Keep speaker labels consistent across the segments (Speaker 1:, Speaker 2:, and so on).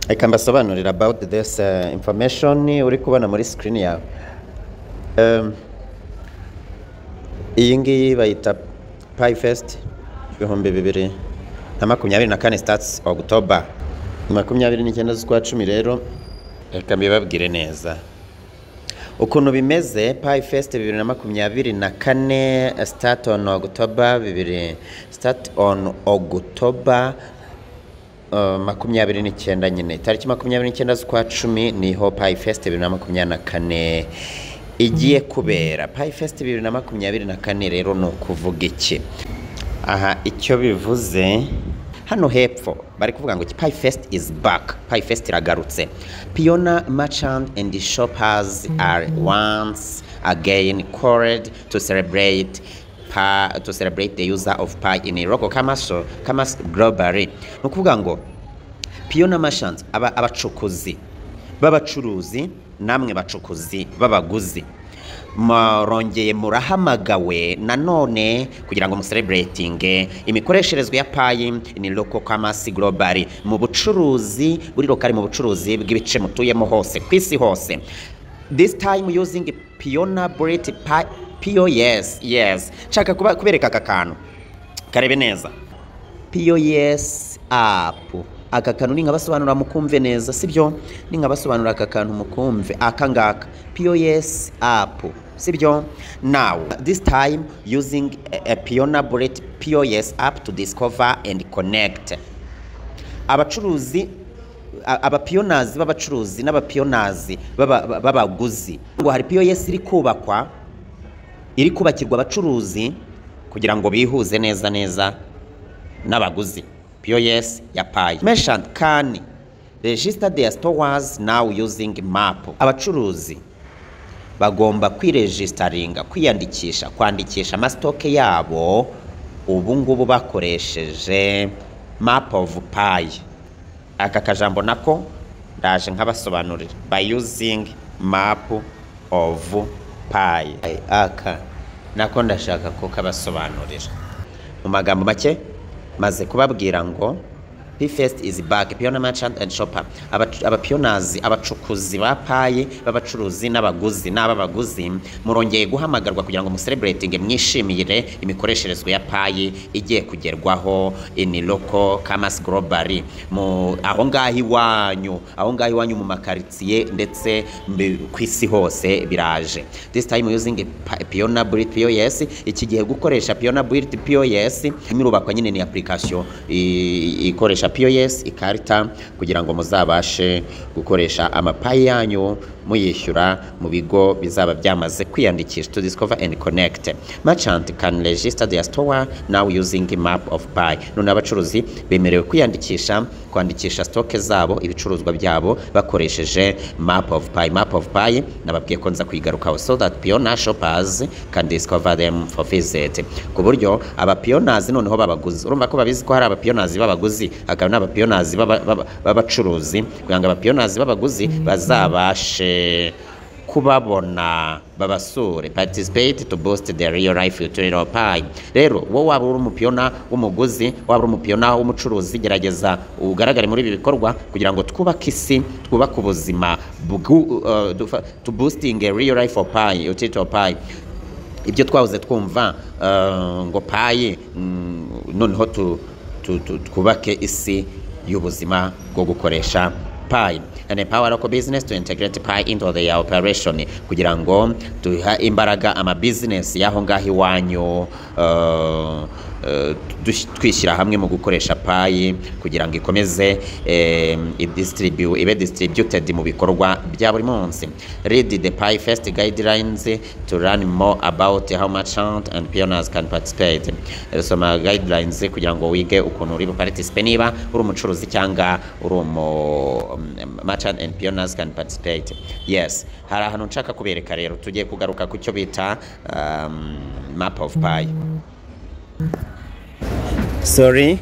Speaker 1: Reka mbasobanurire about this information uri kubona muri screen yawe. Iyi ngiyi bayita PiFest 2024, starts October 29 z'ukwa 10. Rero reka mbibabwire neza ukuntu bimeze. PiFest 2024 start on October bibiri, start on October 29 nyine, tariki 29 z'ukwa 10 niho PiFest 2024 igiye kubera. PiFest 2024 rero ni ukuvuga iki? Aha icyo bivuze, hano hepfo bari kuvuga ngo PiFest is back, PiFest iragarutse. Pioneer merchant and shoppers are once again called to celebrate the use of Pi in local commerce globally. Ni ukuvuga ngo pioneer merchants, abacukuzi b'abacuruzi, namwe bacukuzi b'abaguzi, murongeye murahamagawe nanone kugira ngo mucelebratinge imikoresherezwe ya Pi in local commerce globally, mu bucuruzi buri local, mu bucuruzi bw'ibice mutuyemo hose ku isi hose. This time using Pioneer Built Pi POS. Yes, nshaka kubereka aka kantu, karebe neza, POS app. Aka kantu ninkabasobanura mukumve neza, sibyo? Ninkabasobanura aka kantu mukumve, aka ngaka POS app, sibyo? Now this time using a Pioneer Built POS app to discover and connect abacuruzi, abapioneers b'abacuruzi n'abapioneers b'abaguzi. Ngo hari POS iri kubakwa, iri kubakirwa abacuruzi kugira ngo bihuze neza neza n'abaguzi, POS ya Pi. Merchant can register their stores now using map. Abacuruzi bagomba kwiregisteringa, kwiyandikisha, kwandikisha amastock yabo ubu ngubu bakoresheje map of Pi. Aka kajambo nako ndaje nkabasobanurira, by using map of Pi. Aka nako ndashaka ko kabasobanurira mu magambo make. Maze kubabwira ngo PiFest is back, Pioneer Merchant and Shopper. Abapioneers, abacukuzi ba Pi b'abacuruzi n'abaguzi n'ababaguzi, murongeye guhamagarwa kugira ngo mucelebrating, mwishimire imikoresherezwe ya Pi igiye kugerwaho in local commerce globally, mu aho ngaho iwanyu, aho ngaho iwanyu mu makaritsiye ndetse ku isi hose biraje. This time using Pioneer Built POS. Iki gihe gukoresha Pioneer Built POS irubakwa nyine, ni application ikoresha POS ikarita kugira ngo muzabashe gukoresha amaPi yanyu muyishyura mu bigo bizaba byamaze kwiyandikisha. To discover and connect, merchant can register their store now using map of Pi. None abacuruzi bemerewe kwiyandikisha, kwandikisha stock zabo, ibicuruzwa byabo, bakoresheje map of Pi. Map of Pi nababwiye ko nza kuyigarukaho. So that pioneer shoppers can discover them for visit, ku buryo abapioneers noneho babaguzi, urumva ko babizi ko hari abapioneers b'abaguzi, hakaba n'abapioneers b'abacuruzi, kugira ngo abapioneers b'abaguzi bazabashe kubabona, babasure. Participate to boost the real life utility of Pi. Rero wowe waba uri umupioneer w'umuguzi, waba uri umupioneer w'umucuruzi, gerageza ugaragare muri ibi bikorwa kugira ngo twubake isi, twubake ubuzima to boosting a real life of Pi, utility of Pi. Ibyo twahoze twumva ngo Pi, noneho twubake isi y'ubuzima bwo gukoresha Pi and empower local business to integrate Pi into their operation, kugira ngo duha imbaraga ama business y'aho ngaho iwanyu, twishyira hamwe mu gukoresha Pi kugira ngo ikomeze ibe distributed mu bikorwa bya buri munsi. Read the Pi Fest guidelines to learn more about how merchant and pioneers can participate. Soma guidelines kugira ngo wige ukuntu uri buparticipe, niba uri umucuruzi cyangwa uri umu merchant and pioneers can participate. Yes, hari ahantu nshaka kubereka. Rero tugiye kugaruka ku cyo bita map of Pi. Sorry.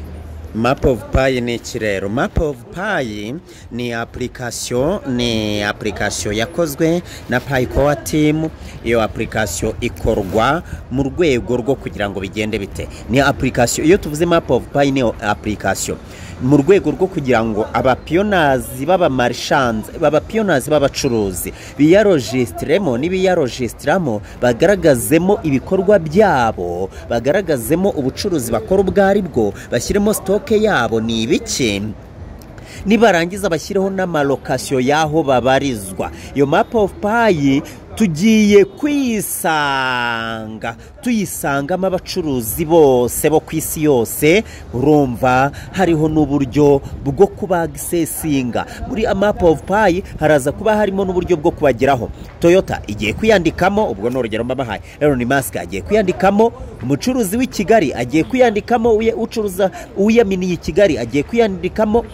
Speaker 1: Map of Pi ni iki rero? Map of Pi ni application, ni application yakozwe na Pi Core Team. Iyo application ikorwa mu rwego rwo kugira ngo bigende bite? Ni application, iyo tuvuze Map of Pi, ni application mu rwego rwo kugira ngo abapioneers b'abamerchants, abapioneers b'abacuruzi biyaregisteremo, n'ibiyaregisteramo bagaragazemo ibikorwa byabo, bagaragazemo ubucuruzi bakora ubwo ari bwo, bashyiremo stock yabo ni ibiki, nibarangiza bashyireho n'amalocation y'aho babarizwa. Iyo Map of Pi tugiye kwisanga tuyisangamo abacuruzi bose bo ku isi yose. Urumva hariho n'uburyo bwo kubaccessinga muri Map of Pi, haraza kuba harimo n'uburyo bwo kubageraho. Toyota igiye kwiyandikamo, ubwo ni urugero mbabahaye. Elon Musk agiye kwiyandikamo, umucuruzi w'i Kigali agiye kwiyandikamo, ucuruza uwiyaminiye i Kigali agiye kwiyandikamo,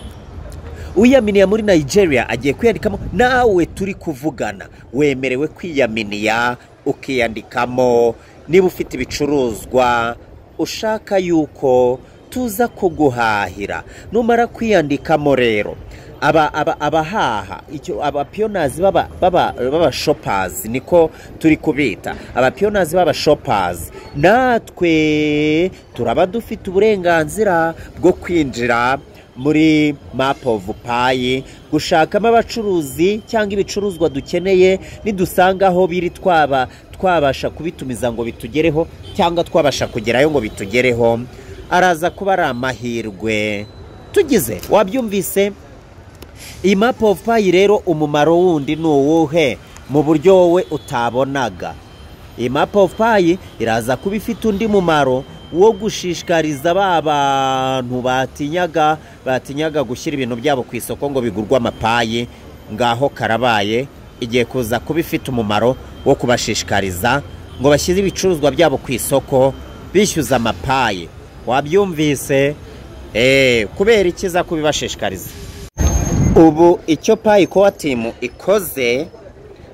Speaker 1: uwiyaminiye muri Nigeria agiye kwiyandikamo. Nawe turi kuvugana wemerewe kwiyaminiya ukiyandikamo, niba ufite ibicuruzwa ushaka yuko tuza kuguhahira. Numara kwiyandikamo rero, aba aba abahaha icyo, abapioneers baba shoppers, niko turi kubita, abapioneers baba shoppers, natwe turaba dufite uburenganzira bwo kwinjira muri Map of Pi gushakamo abacuruzi cyangwa ibicuruzwa dukeneye. Nidusanga aho biri twaba twabasha kubitumiza ngo bitugereho, cyangwa twabasha kugerayo ngo bitugereho, araza kuba ari amahirwe tugize. Wabyumvise? Iyi Map of Pi rero, umumaro wundi ni uwuhe mu buryo wowe utabonaga? Iyi Map of Pi iraza kuba ifite undi mumaro wo gushishikariza ba bantu batinyaga gushyira ibintu byabo ku isoko ngo bigurwe amaPi. Ngaho karabaye, igiye kuza kuba ifite umumaro wo kubashishikariza ngo bashyire ibicuruzwa byabo ku isoko bishyuza amaPi. Wabyumvise? Kubera ikiza kubibashishikariza. Ubu icyo Pi Core Team ikoze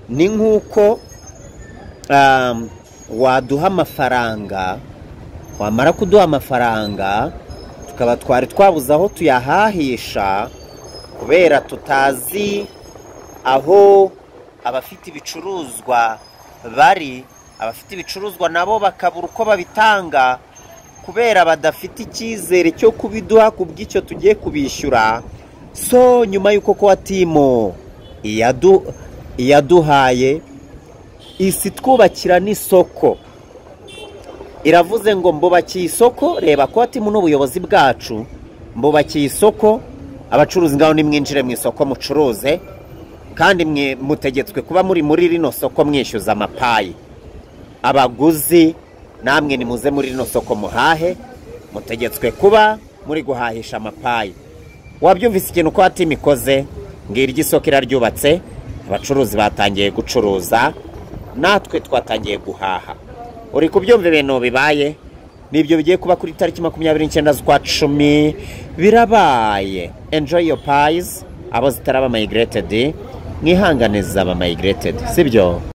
Speaker 1: ni nk'uko waduha amafaranga, wamara kuduha amafaranga tukaba twari twabuze aho tuyahahisha kubera tutazi aho abafite ibicuruzwa bari, abafite ibicuruzwa nabo bakabura uko babitanga kubera badafite icyizere cyo kubiduha ku bw'icyo tugiye kubishyura. So nyuma y'uko Core Team iyaduhaye isi twubakira n'isoko, iravuze ngo mbubakiye isoko. Reba, Core Team n'ubuyobozi bwacu, mbubakiye isoko, abacuruzi ngaho nimwinjire mu isoko mucuruze, kandi mwe mutegetswe kuba muri rino soko mwishyuza amaPi. Abaguzi namwe nimuze muri rino soko muhahe, mutegetswe kuba muri guhahisha amaPi. Wabyumvise ikintu Core Team ikoze? Ngiryo isoko iraryubatse, abacuruzi batangiye gucuruza, natwe twatangiye guhaha. Uri kubyumva ibintu bibaye? Nibyo bigiye kuba kuri tariki 29 z'ukwa 10. Birabaye. Enjoy your Pis. Abo zitaraba migrated, mwihangane, zaba migrated, sibyo?